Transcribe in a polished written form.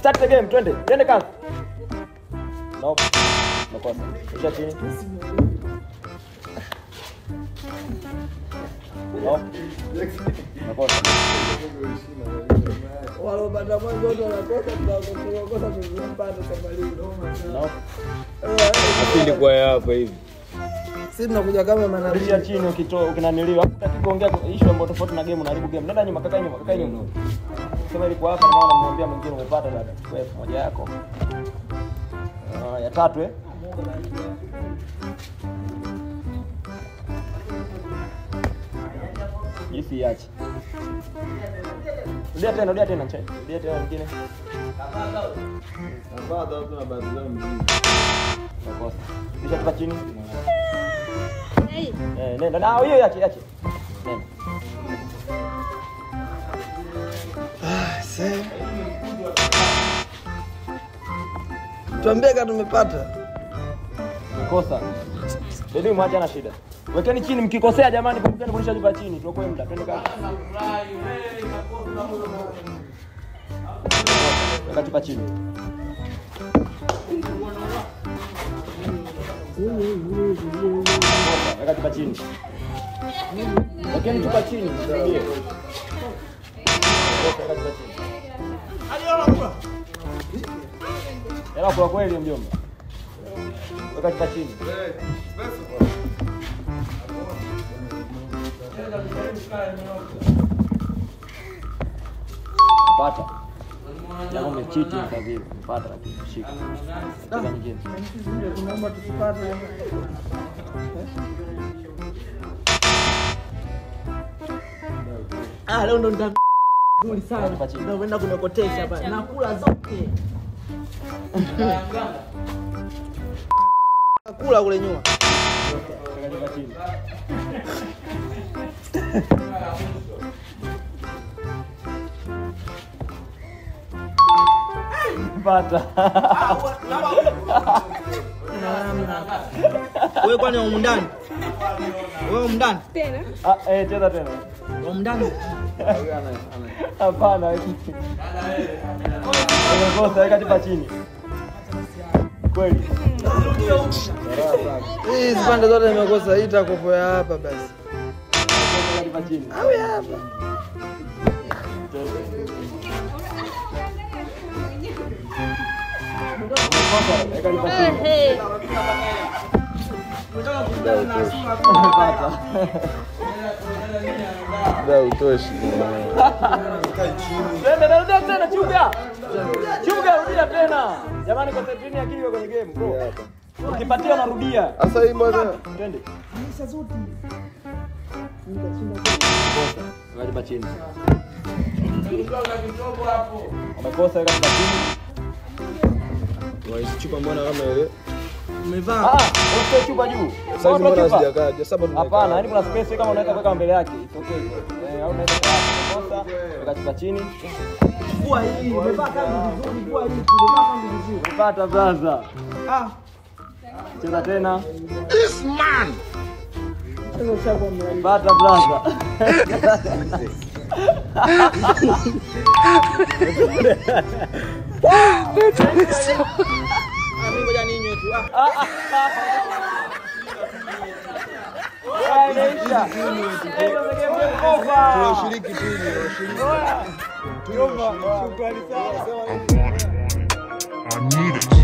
Start the game, twende. Twende kazi. No. Makosa. Rusha chini. No. Makosa. Walopata mwanzo wote wanakosa, tunakosa tunampata safari. No. Asili kwa hapa hivi. Sisi tunakuja kama manabii. Rusha chini ukitoa ukinaniliwa. Hutaki kuongea issue ambayo tofauti na game, unaharibu game. Nenda nyuma, kaka nyuma, kaka nyuma. Sema ilikuwa hapa na maana namwambia mwingine umepata dada. Chukua 1000 yako. Ya tatu eh. Isi iache. Rudia tena chai. Rudia tena nyingine. Napata watu na baadhi zao mjini. Makosa. Kisha tupa chini. Eh, nenda. Na hiyo iache, iache. Nenda. Ah, sasa. Tuambie kama tumepata. Makosa. Ndio mwacha na shida. Wekeni chini mkikosea jamani, kumbukeni kurudisha chupa chini. Tuokoe muda. Twende kazi. Weka chupa chini. Weka chupa chini. Wekeni chupa chini. Msaidie. Weka chupa chini. Hela kula kweli mjomba. Weka chupa chini. Pata. Japo umechiti mfadhili. Pata lakini shika. Cheza nyingine. Tunaomba tusipate. Ah, leo ndo nzuri sana. Ndio unaenda kunikotesha hapa. Nakula zote. Nakula kule nyuma. Weka chini. Pata. Wewe kwani wa ndani? Wewe wa ndani? Tena. Ah, cheza tena. Wa ndani? Hapana. Umekosa, weka chupa chini. Kweli. Hizi pande zote nimekosa, hii itakopo ya hapa basi. Weka chupa chini. Au ya hapa. Weka chupa chini. Pata. Da utoshi. Tena rudia tena chuga. Chuga rudia tena. Jamani concentrate akili iko kwenye game bro. Ukipatia unarudia. Sasa hii mbona? Twende. Maisha zote. Weka chupa chini. Umekosa, weka chupa chini. Wa chupa mbona kama ile? Umevaa. Ah, usitoe chupa juu. Sasa mbona sijakaa? Sasa bado. Hapana, yani kuna space kama unaweza kuweka mbele yake. It's okay. Au unaweza kukosa, weka chupa chini. Vua hii, umevaa kanzu vizuri, vua hii, umevaa kanzu vizuri. Umepata brother. Ah. Cheza tena. This man. Pata brother. Mimi ngoja ninywe tu. Tunashiriki tu, tunashiriki. Shukrani sana. I need it.